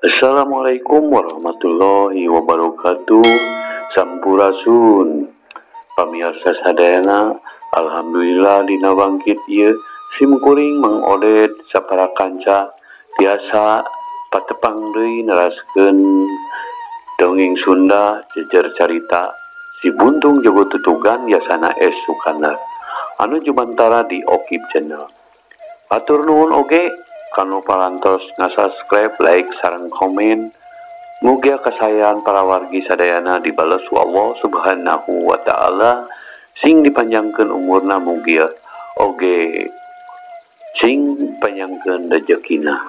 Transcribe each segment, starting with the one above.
Assalamualaikum warahmatullahi wabarakatuh. Sampurasun pamirsa sadayana, alhamdulillah dina bangkit ieu sim kuring Mang Oded sapara kanca tiasa patepang deui neraskeun dongeng Sunda jejer carita Si Buntung Jago Tutugan Yasana S Sukandar anu jumantara di Okib Channel. Atur nuhun oge kanu parantos ngasubscribe, like, sareng komen. Mugia kasayan para wargi sadayana dibales ku Allah Subhanahu wa taala, sing dipanjangkeun umurna mugia oge sing panjangkeun rejekina.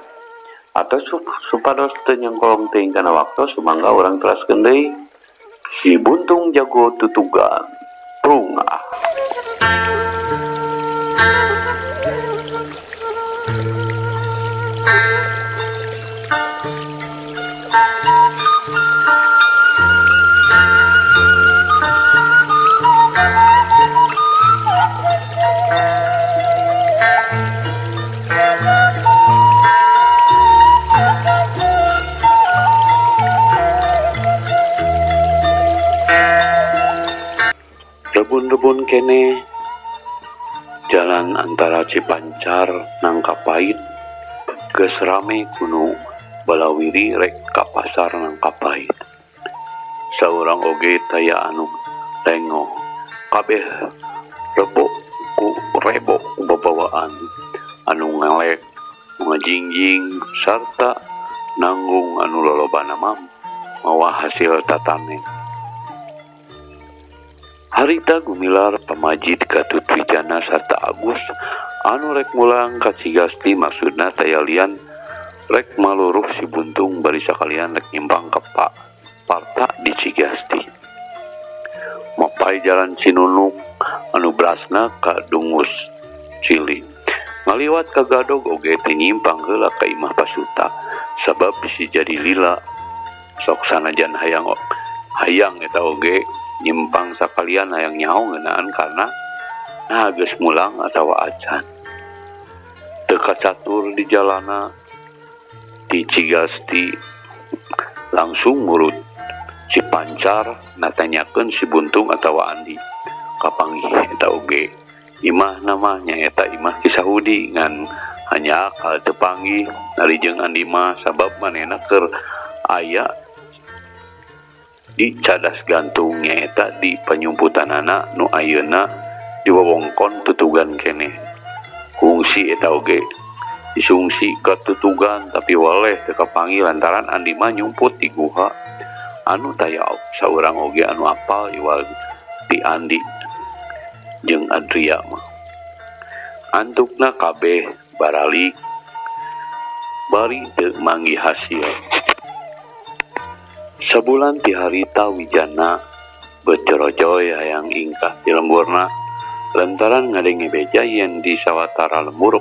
Atau supados teu nyangkolong teuing kana waktu, sumangga urang teraskeun deui Si Buntung Jago Tutugan. Prung ah. Rebun-rebun kene jalan antara Cipancar Nangkapait geus rame kuno balawiri rek ka pasar Nangkapait. Saurang oge taya anu lengoh kabeh rebok ku rebok babawaan anu ngelek ngajingjing sarta nanggung anu lolobana mah mawa hasil tatanen. Harita gumilar pamajid Katut Wijana sarta Agus anu rek mulang ka Cigasti, maksudna tayalian rek maluruh Si Buntung bari sakalian rek nyimpang ka Pak Parta di Cigasti. Mapai jalan Cinunuk anu brasna ka Dungus Cili. Ngaliwat ka Gadog oge teu nyimpang heula ka imah Pasuta sabab bisi jadi lila. Sok sanajan hayang hayang eta oge nyimpang sakalian hayang nyaho ngeunaan karena nah geus mulang atawa acan. Teu kacatur di jalana di Cigasti langsung murut Cipancar natanyakeun Si Buntung atawa Andi. Kapanggih eta oge imah nama nyaeta imah Ki Sahudi ngan hanya akal teu panggih nari jeung Andi mah sabab manehna keur aya di cadas gantung nyaeta di panyumputanana nu ayeuna di wewengkon Tutugan keneh. Kungsi eta oge disungsi ka Tutugan tapi waleh teu kapanggih lantaran Andi mah nyumput di guha anu taya saurang oge anu apal iwal ti Andi jeung Adria mah. Antukna kabeh baralik bari teu manggih hasil. Sabulan ti harita Wijana becorojoy hayang ingkah di lemburna lantaran ngadenge beja yen di sawatara lembur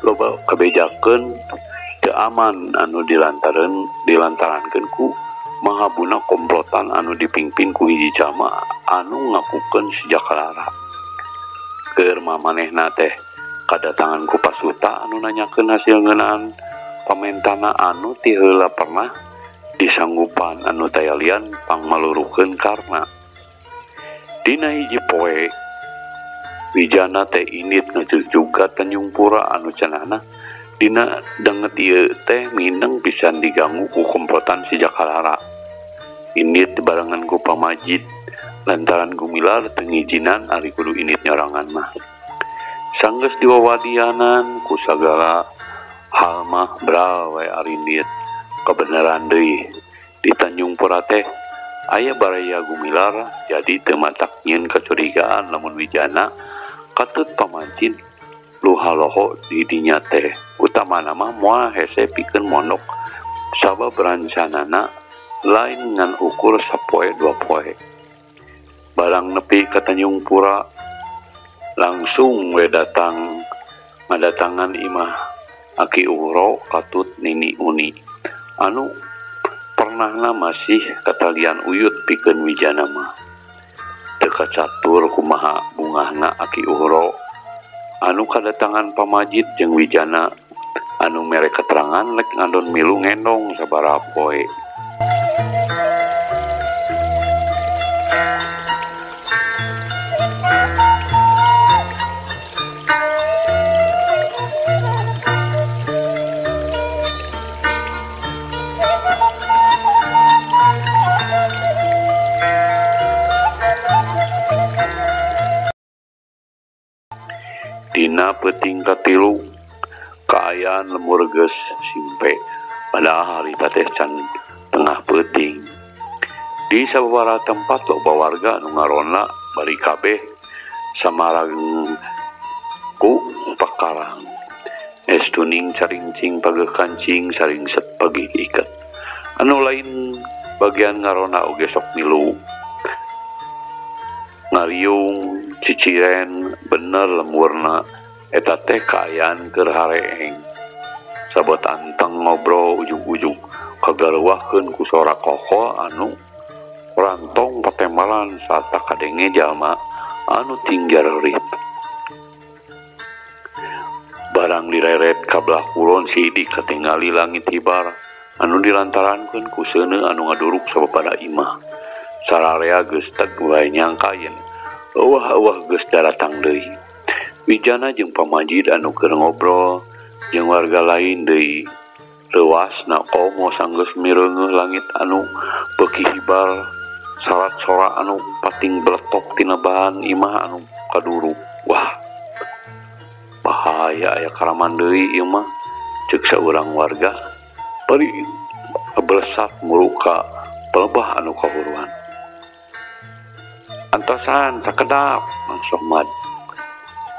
loba kabejakeun teu aman anu dilantarankeun ku mahabuna komplotan anu dipingpin ku hiji jalma anu ngakukeun Sijakalara. Keur manehna teh kadatangan ku Pasuta anu nanyakeun hasil ngeunaan pamentana anu ti heula pernah disanggupan anu tayalian pangmaluruhkeun karna. Dina hiji poe Wijana teh indit ngajugjug ka Tanjung Pura anu cenahna dina danget ieu teh mineng pisan diganggu ku komplotan Sijakalara. Indit barengan ku pamajid lantaran gumilar teu ngijinan ari kudu indit nyorangan mah. Sanggeus diwawadianan ku sagala hal mah bral we arindit. Kebenaran deui di Tanjung Pura teh aya baraya gumilar jadi teu matak nyieun kacurigaan lamun Wijana katut pamajid luhaloho di dinya teh. Utamana mah moal hese pikeun mondok sabab rancanana lain ngan ukur sapoe dua poe. Barang nepi ka Tanjung Pura langsung we datang ngadatangan imah Aki Uro katut Nini Uni anu pernahna masih katalian uyut pikeun Wijana mah. Teu kacatur kumaha bungahna Aki Uro anu kadatangan pamajid jeung Wijana anu mere keterangan Sorangan lek ngadon milu ngendong sabaraha poe. Dina peuting katilu kaayaan lemur geus simpe padahal harita teh can tengah peuting. Di sababaraha tempat loba warga anu ngaronda bari kabeh samarang ku pakarang. Estuning caringcing pageuh kancing saringset pagih iket. Anu lain bagian ngaronda oge sok milu ngariung ciciren bener lemurna eta teh kaayaan keur hareeng. Sabot anteng ngobrol ujug-ujug kagaruahkeun ku sora kokoh anu rantong patembalan sarta kadenge jalma anu tinggal rit. Barang direret ka belah kulon sidik katingali langit hibar anu dilantarankeun ku seuneu anu ngaduruk sababaraha imah. Sararea geus teg wae nyangka yen euwah-euwah geus daratang deui. Wijana jeung pamajid anu keur ngobrol jeung warga lain deui leuwasna komo sanggeus mireungeuh langit anu beuki hibar sarat sora anu pating beletok tina bahan imah anu kaduruk. Wah, bahaya aya karaman deui ieu mah, ceuk saurang warga bari belesat muruka pelebah anu kahuruan. Antosan sakedap Mang Somad.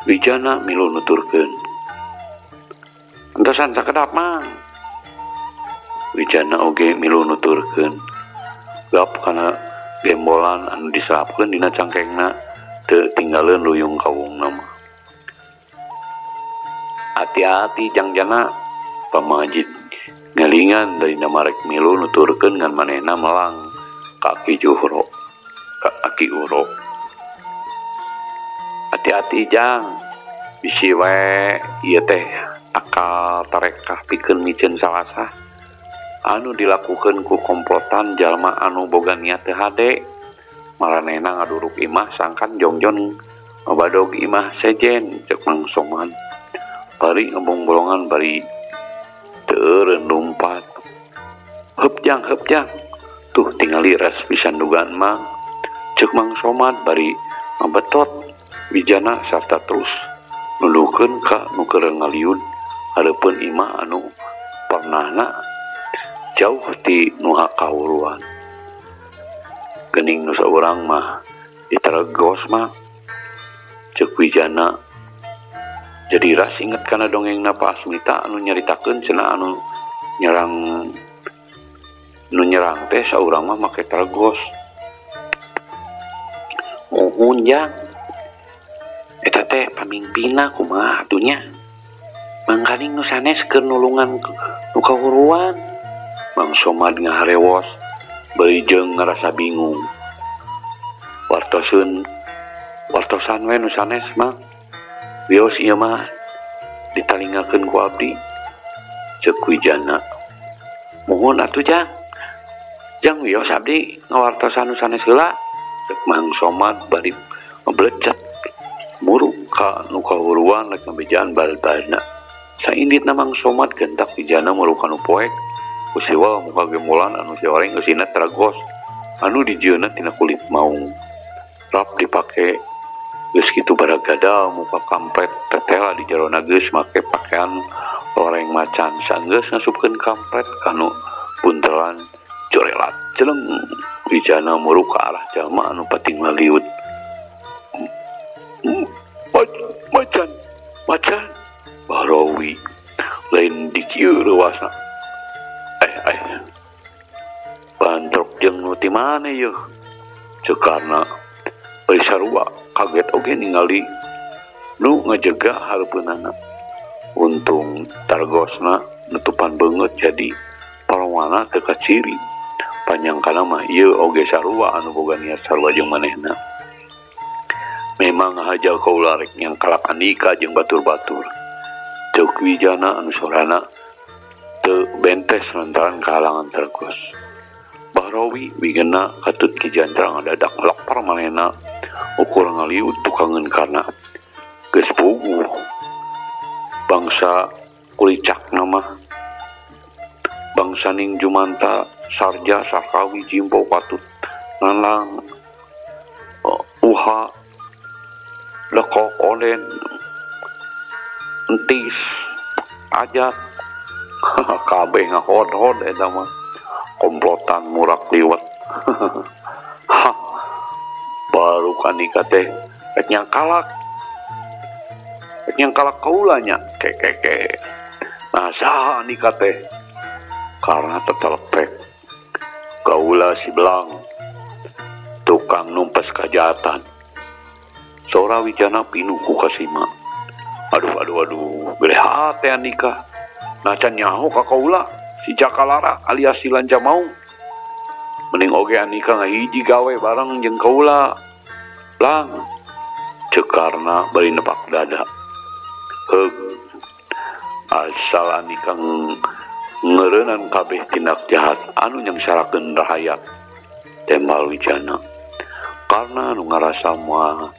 Wijana milu nuturkeun. Antosan sakedap Mang. Wijana oge milu nuturkeun. Gap kana gembolan anu diserapkeun dina cangkengna teu tinggaleun luyung kawungna mah. Hati-hati jangjana, pamajid ngelingan dari marek milu nuturkeun ngan manehna melang ka Ki Juhro, ka Aki Uro. Hati-hati jang, bisi we ieu teh akal tarekah pikeun miceun salasah anu dilakukeun ku komplotan jalma anu boga niat teu hade. Maranehna ngaduruk imah sangkan jongjon ngabadog imah sejen, ceuk Mang Somad. Bari ngebongbolongan bari teu eureun lumpat. Heup jang, heup jang. Tuh tingali res pisan dugaan Mang. Ceuk Mang Somad bari ngabetot Wijana sarta terus nundukeun ka nu keur ngaliun hareupeun imah anu pernahna jauh ti nu kahuruan. Geuning nu saurang mah diteregos mah, ceuk Wijana. Jadi ras inget kana dongengna Pak Asmita anu nyaritakeun cenah anu nyerang teh saurang mah make teregos. Muhun jang, eta teh pamimpinna kumaha atuh nya? Mangkaning nu sanes keur nulungan nu kahuruan. Mang Somad ngaharewos bari jeung ngarasa bingung. Wartoseun wartosan we nu sanes mah. Wios ieu mah ditalingakeun ku abdi, ceuk Wijana. Muhun atuh jang. Jang wios abdi ngawartosan nu sanes heula, ceuk Mang Somad bari ngeblecet muruk ka nu kahuruan rek ngabejaan bal-balna. Sainditna Mang Somad gentak Wijana muruk ka nu poek ku siwa muka gembolan anu sioreng eusina teragos anu dijieunna tina kulit maung. Rap dipake geus kitu baragada muka kampret tetela di jerona geus make pakaian loreng macan. Sanggeus ngasupkeun kampret kanu buntelan jorelat jeleng. Wijana muruk ka arah jalma anu pating ngaliut. Macan, macan, Bahrawi lain di kieu leuwasna. Bantrok jeung nu ti mana yeuh? Ceuk Karna bari sarua kaget oge ningali nu ngajega hareupeunana. Untung targosna nutupan beungeut jadi parawana teu kaciri. Panyangkana mah ieu oge sarua anu boga niat sarua jeung manehna. Memang haja kaula rek nyangkalak andika jeung batur-batur. Ceuk Wijana anu sorana Bentes lantaran kahalangan tergos. Bahrawi wigena katut Ki Jantra ngadadak lapar manehna ukur ngaliut tukangeun karna. Geus puguh bangsa kulicakna mah. Bangsa ning Jumanta, Sarja, Sarkawi, Jimpo, Patut, Nalang, Uha, Lekok, Oden, Entis, Ajat, kabeh ngahod-hod eta mah komplotan murak liwet. Hah, baru kanika teh rek nyangkalak kaula nya kekeke. Nah saha andika teh karena tetelepek kaula si Belang tukang numpes kajahatan. Sora Wijana pinuh ku kasima. Aduh aduh aduh, gede hate andika. Nah can nyaho ka kaula si Jakalara alias si Lanja Maung. Mending oge andika ngahiji gawe bareng jeung kaula. Lang ceuk Karna bari nepak dada. Heug, asal andika ngeureunan kabeh tindak jahat anu nyangsarakeun rahayat. Tembal Wijana. Karna anu ngarasa moal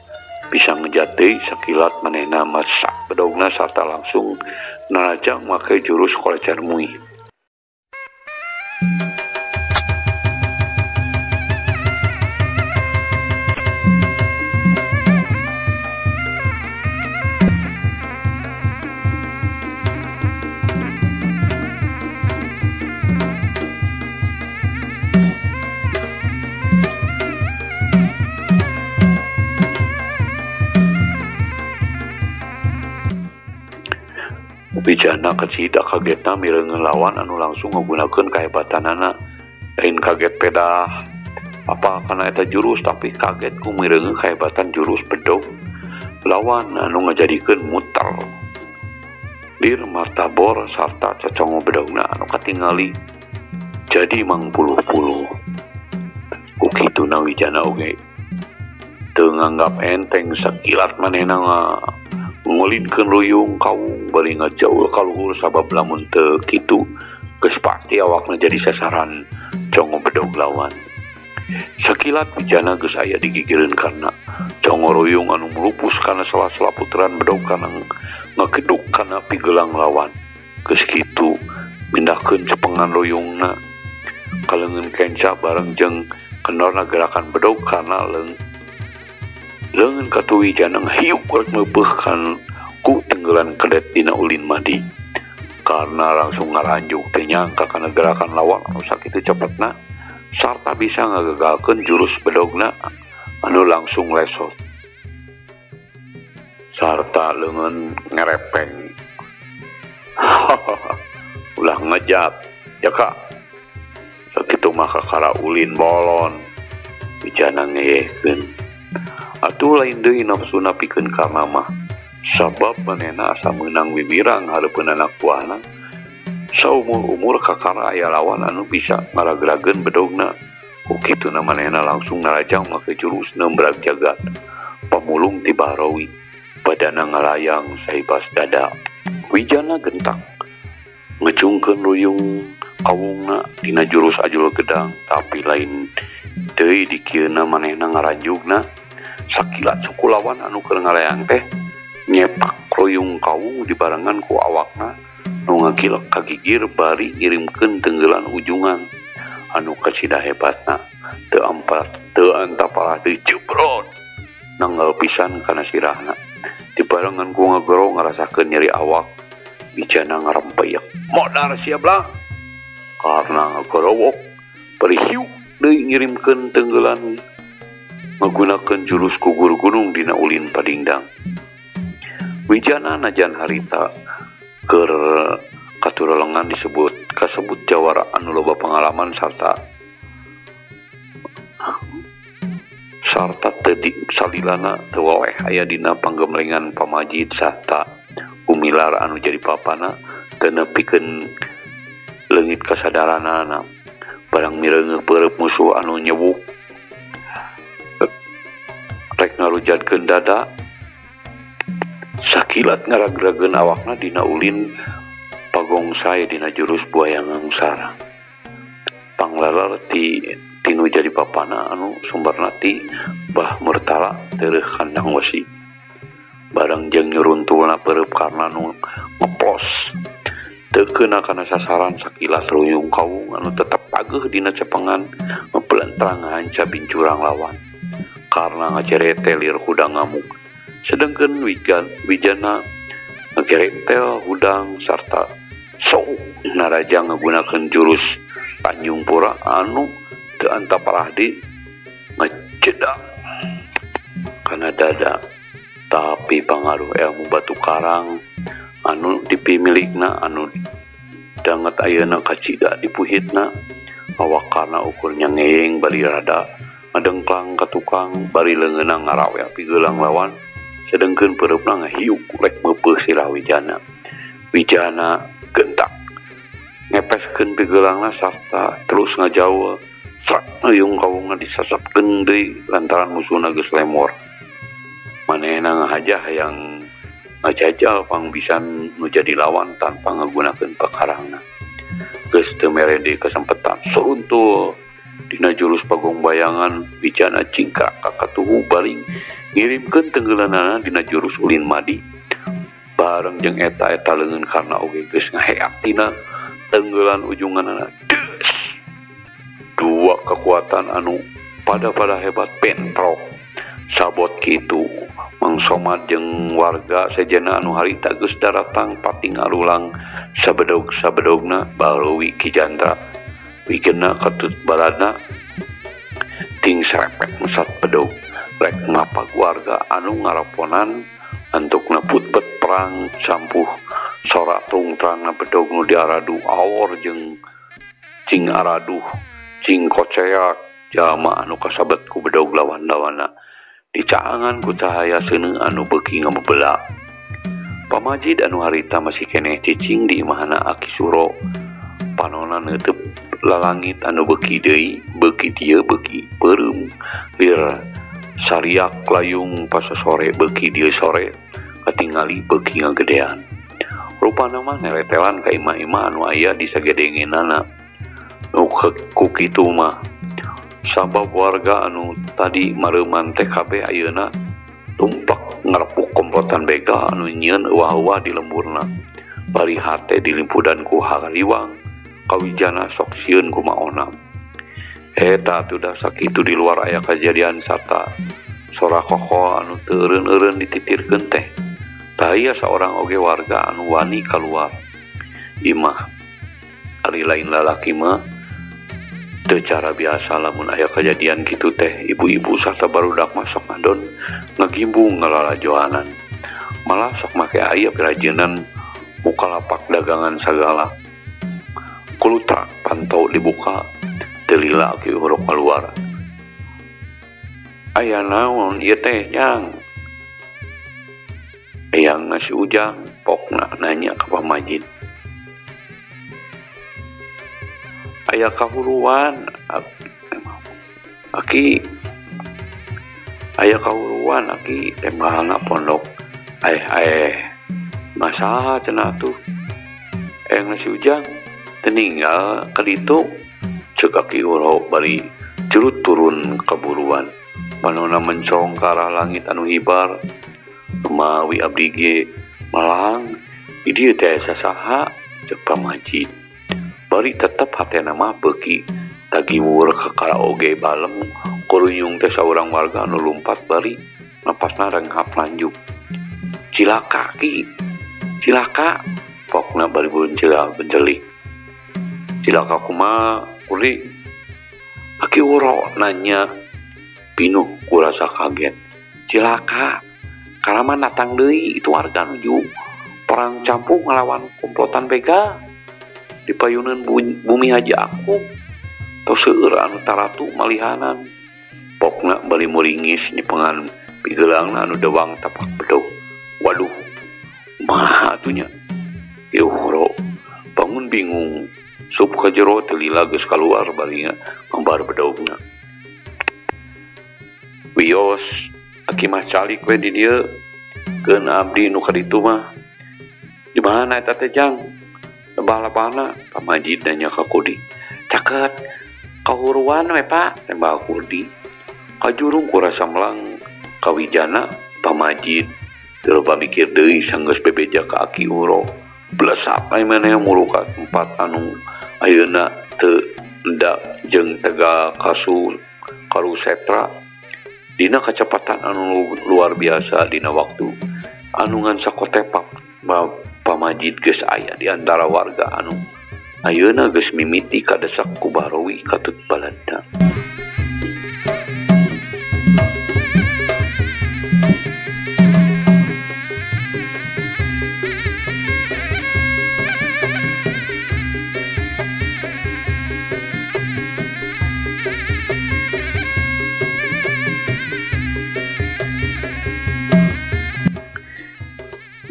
bisa ngejat deui sakilat manehna masak bedogna sarta langsung narajang make jurus kolecer mui. Wijana kacida kagetna mireungeun lawan anu langsung ngagunakeun kahebatanana. Lain kaget pedah apa kana eta jurus, tapi kaget ku mireungeun kahebatan jurus bedog lawan anu ngajadikeun muter lir martabor sarta cacongo bedogna anu katingali jadi mangpuluh-puluh. Ku kituna Wijana oge teu nganggap enteng sakilat manehna ngulinkeun ruyung kawung bari ngajauh ka luhur sabab lamun teu kitu geus pasti awakna jadi sasaran congo bedog lawan. Sakilat Wijana geus aya digigireun karna congo ruyung anu melupus kana sela-sela puteran bedog kana ngageduk kana pigelang lawan. Geus kitu mindahkeun cepengan ruyungna ka leungeun kenca bareng jeung kendorna gerakan bedog kana leungeun katu Wijana hiuk rek meupeuhkan ku tenggelan kedet dina ulin madi. Karna langsung ngaranjuk teu nyangka kana gerakan lawan anu sakitu cepetna sarta bisa ngagagalkeun jurus bedogna anu langsung lesot sarta leungeun ngerepeng. Ulah ngejat ya kak, sakitu mah kakara ulin bolon. Wijana ngeyehkeun. Atuh lain deui nafsuna pikeun karna mah sabab manehna asa meunang wiwirang hareupeun anak buahna. Saumur-umur kakara aya lawan anu bisa ngaragrageun bedogna. Ku kituna manehna langsung ngarajang make jurus nembrag jagat pamulung ti Bahrawi. Badana ngalayang saibas dada. Wijana gentak ngecungkeun ruyung kawungna dina jurus ajul gedang, tapi lain deui dikieuna manehna ngaranjugna. Sakilat suku lawan anu keur ngalayang teh nyepak ruyung kawung dibarengan ku awakna nu ngagilek kagigir bari ngirimkeun tenggelan ujungan anu kacida hebatna teu ampat teu antaparah deui jebrot nanggal pisan kana sirahna. Dibarengan ku ngagero ngarasakeun nyeri awak. Wijana ngarempeyek modar sia Blang. Karna ngagerowok bari hiuk deui ngirimkeun tenggelan menggunakan jurus gugur gunung dina ulin padingdang. Wijana najan harita keur katurelengan disebut kasebut jawara anu loba pengalaman sarta teu salilana teu waweh aya dina panggemlengan pamajid sarta gumilar anu jadi papana teu nepikeun leungit kasadaranana. Barang mireungeuh peureub musuh anu nyewuk rek ngarujatkeun dada, sakilat ngaragrageun awakna dina ulin Pagongsai dina jurus buaya ngangsara. Panglalar ti tinu jadi bapana anu sumberna ti Bah Murtala tereuh kandang wesi. Bareng jeung nyuruntulna peureub Karna nu ngeplos. Teu keuna kana sasaran sakilas ruyung kawung anu tetep pageuh dina cepengan ngepelentrang ngahanca bincurang lawan. Karna ngacerete lir hudang ngamuk. Sedengkeun Wijana ngageretel hudang sarta sok naraja ngagunakeun jurus Tanjung Pura anu teu antaparah di ngecedak kana dada. Tapi pangaruh ilmu batu karang anu dipimilikna anu danget ayeuna kacida dipuhitna awak Karna ukurnya ngeyeng bari rada ngadengklang ka tukang bari leungeunna ngarawel pigeulang lawan sedengkeun peureupna ngahiuk rek meupeuh sirah Wijana. Wijana gentak ngepeskeun pigeulangna sarta terus ngajauh srak uyung kawungna disasapkeun deui lantaran musuhna geus lemor. Manehna ngahajah hayang ngajajal pangbisan nu jadi lawan tanpa ngagunakeun pakarangna. Geus teu mere deui kasempetan suruntul dina jurus pagong bayangan Wijana cingkrak ka katuhu baling ngirimkeun tenggelanana dina jurus ulin madi. Bareng jeung eta-eta leungeun Karna oge geus ngaheak tina tenggelan ujunganana. Des! Dua kekuatan anu pada-pada hebat bentrok. Sabot kitu Mang Somad jeung warga sejena anu harita geus daratang pati ngarulang sabedog-sabedogna barowi Ki Jandra. Wigena katut baladna ting serepet mesat bedog rek mapag warga anu ngaraponan antukna putpet perang campuh sora tungtrangna bedog nu diaradu awor jeung cing araduh cing koceak jalma anu kasabet ku bedog lawan-lawanna dicaangan ku cahaya seuneu anu beuki ngamebela. Pamajid anu harita masih keneh cicing di imahna Aki Suro panona neuteub lalangit anu beuki deui beuki dieu beuki beureum lir sariak layung pasosore beuki dieu sore katingali beuki ngagedean. Rupana mah neretelan ka imah-imah anu aya di sagedengeunana. Nu ku kitu mah sabab warga anu tadi mareuman TKB ayeuna tumplek ngarepuk komplotan begal anu nyieun euwah-euwah di lemburna. Bari hate dilimpudan ku hariwang kawijana sok sieun ku maonam. Eta atuh da sakitu di luar aya kajadian sarta sora kokoh anu teu eureun-eureun dititirkeun teh. Tah saorang oge warga anu wani kaluar imah. Ari lain lalaki mah teu cara biasa lamun aya kajadian kitu teh ibu-ibu sarta barudak mah sok ngadon ngagimbung ngalalajoanan. Malah sok make aya pirajenan muka lapak dagangan sagala. Kulutrak pantau dibuka teu lila Ki Huruk kaluar. Aya naon ieu teh jang? Eyang si Ujang pokna nanya ka pamajid. Aya kahuruan aki, aya kahuruan aki tembalna pondok. Masaha cenah atuh. Eyang si Ujang teu ninggal ka ditu ceuk Aki Huro bari curut turun kaburuan. Panona mencong ka arah langit anu hibar. Mawi abdi ge malang di dieu teh sasaha ceuk pamajid. Bari tetep hatena mah beuki tagiwur ka karaoge baleng kurunyung teh saurang warga anu lumpat bari napasna renghap lanjuk. Cilaka ki, cilaka pokna bari buncil bencelik. Cilaka kumaha kuli? Aki Uro nanya pinuh ku rasa kaget. Cilaka karaman datang deui itu warga nuju perang campur ngelawan komplotan begal di payunan bumi Haji Akung tos seueur anu taratu malihanan. Pokna bari muringis nyepengan pigeulangna anu dewang tapak bedog. Waduh, maha atunya. Ieu bangun bingung sup ka jero teu lila geus kaluar bari ngambar bedogna. Wios aki mah calik we di dieu keun abdi nu ka ditu mah. Di mana eta teh jang? Lebah-lebahna Pamajid nanya ka Kudi. Caket kahuruan we Pak, tembak Kudi. Kajurung ku rasa melang kawijana Pamajid. Teu loba mikir deui sanggeus bebeja ka Aki Uro. Blesap ai maneh muru ka tempat anu ayeuna teu endak jeung tega kasu karusetra. Dina kecepatan anu luar biasa dina waktu anu ngan sakotepak Pamajid geus aya di antara warga anu ayeuna geus mimiti kadesak ku Bahrowi katut balanda.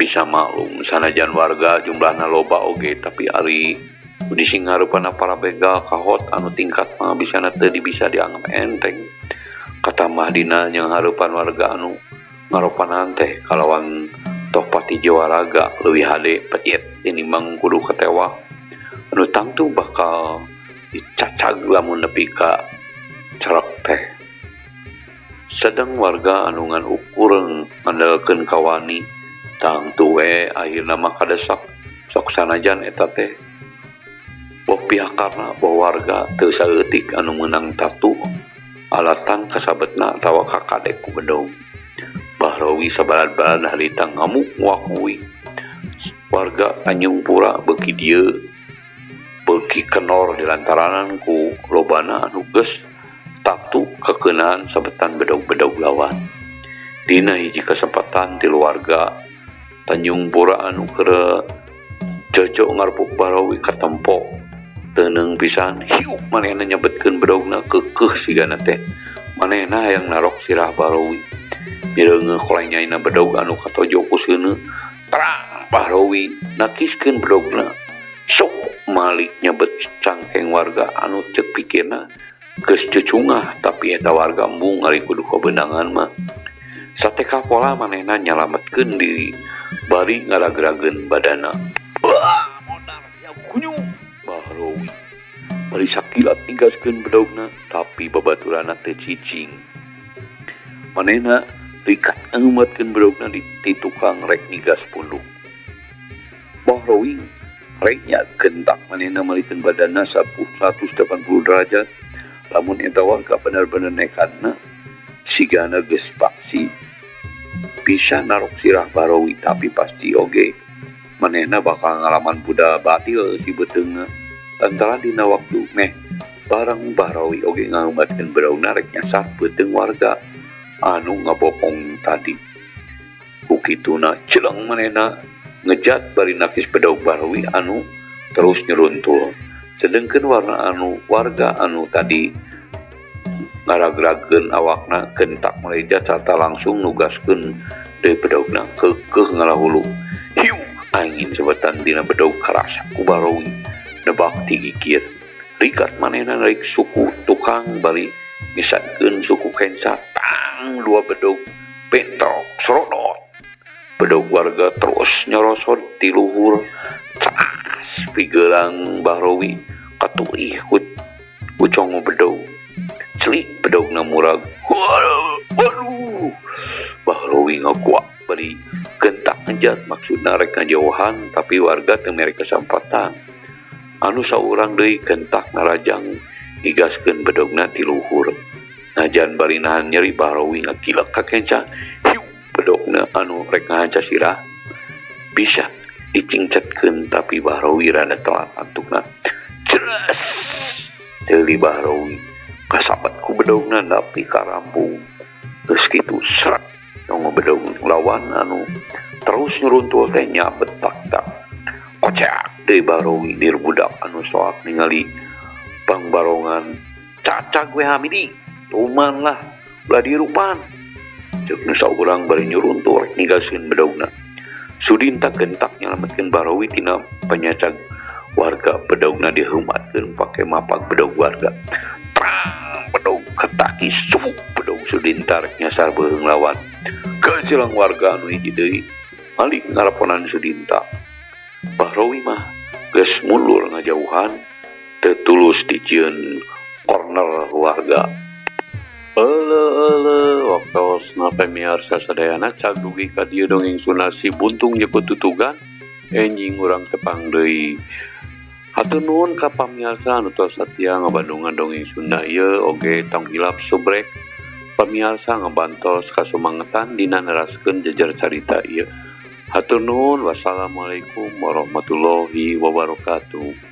Bisa maklum sanajan warga jumlahna loba oge tapi ari disinghareupanna para begal kahot anu tingkat mah bisana teu bisa dianggap enteng. Katamah dina jeung hareupan warga anu ngaropanan teh kalawan toh pati jawaraga leuwih hade peciet tinimbang kudu katewak anu tangtu bakal dicacag lamun nepi ka cerek teh. Sedang warga anu ngan ukur ngandalkeun kawani tangtu we akhirna mah kadesak sok sanajan eta teh boh pihak karna boh warga teu saeutik anu meunang tatu alatan kasabetna atawa kakadek ku bedog. Bahrowi sabalad-balad harita ngamuk ngakui warga Tanjung Pura beuki dieu beuki kenor dilantaranan ku lobana anu geus tatu kakeunaan sabetan bedog-bedog lawan. Dina hiji kesempatan ti warga Tanjung Pura anu keur cocok ngarpuk Bahrowi katempo teuneung pisan hiup manehna nyebetkeun bedogna keukeuh sigana teh manehna hayang narok sirah Bahrowi. Mireungeuh kolenyaina bedog anu katojo ku seuneu terang Bahrowi nakiskeun bedogna sok malik nyebet cangkeng warga anu ceuk pikirna geus cucungah tapi eta warga embung ari kudu kabeunangan mah. Sateka pola manehna nyalametkeun diri bari ngaragrageun badana. Wah, modar ya kunyu Bahrowi. Bari sakilat nigaskeun bedogna tapi babaturanna teu cicing. Manehna rikat ngeumatkeun bedogna di tukang rek nigas punduk. Bahrowi reknya gentak manehna malikeun badanna 180 derajat. Lamun eta warga bener-bener nekadna sigana geus paksi bisa narok sirah Bahrowi tapi pasti oge manehna bakal ngalaman budak batil si beuteungna. Lantaran dina waktu meh bareng Bahrowi oge ngaumatkeun bedogna rek nyasar beuteung warga anu ngabopong tadi. Ku kituna celeng manehna ngejat bari nakis bedog Bahrowi anu terus nyeruntul. Sedengkeun warna anu warga anu tadi ngaragrageun awakna gentak melejat sarta langsung nugaskeun deui bedogna keukeuh ngalahulu. Hiu angin sebetan dina bedog karasa ku Bahrowi nebak ti gigir. Rikat manehna narik suku tukang bari ngisatkeun suku kenca tang dua bedog bentrok serodot. Bedog warga terus nyorosot ti luhur tas pigelang Bahrowi katuih ku congo bedog. Celik bedogna murag. Waduh, Bahrowi ngakuak bari gentak ngejat maksudna rek ngajauhan tapi warga teu mere kesempatan. Anu saurang deui gentak narajang ngigaskeun bedogna ti luhur. Najan bari nahan nyeri Bahrowi ngakilek ka kenca. Hiu bedogna anu rek ngahanca sirah bisa dicingcetkeun tapi Bahrowi rada telat antukna. Ceres deuli Bahrowi kasabet ku bedogna tapi karampung. Geus kitu srek nongo bedog lawan anu terus nyeruntul teh nyabet tak-tak. Kocak deui Bahrowi dir budak anu soak ningali pangbarongan. Cacag we Hamidi tuman lah ulah dirupan. Ceuk nu saurang bari nyuruntul rek nigaskeun bedogna. Sudinta gentak nyalametkeun Bahrowi tina panyacag warga bedogna diheumatkeun pake mapak bedog warga. Terang bedog ketaki suuk bedog Sudinta rek nyasar beuheung lawan. Kajelang warga anu hiji deui malik ngaraponan Sudinta. Bahrowi mah Geus mundur ngajauhan teu tulus dijieun corner warga. Euleuh euleuh waktosna pamiarsa sadayana cag dugi ka dieu dongeng Sunda Si Buntung Jeput Tutugan enjing urang tepang deui. Hatur nuhun ka pamiarsa anu tos satia ngabandungan dongeng Sunda ieu oge tong hilap subrek pamiarsa ngabantos kasumangetan dina neraskeun jejer carita ieu. Hatur nuhun, wassalamualaikum warahmatullahi wabarakatuh.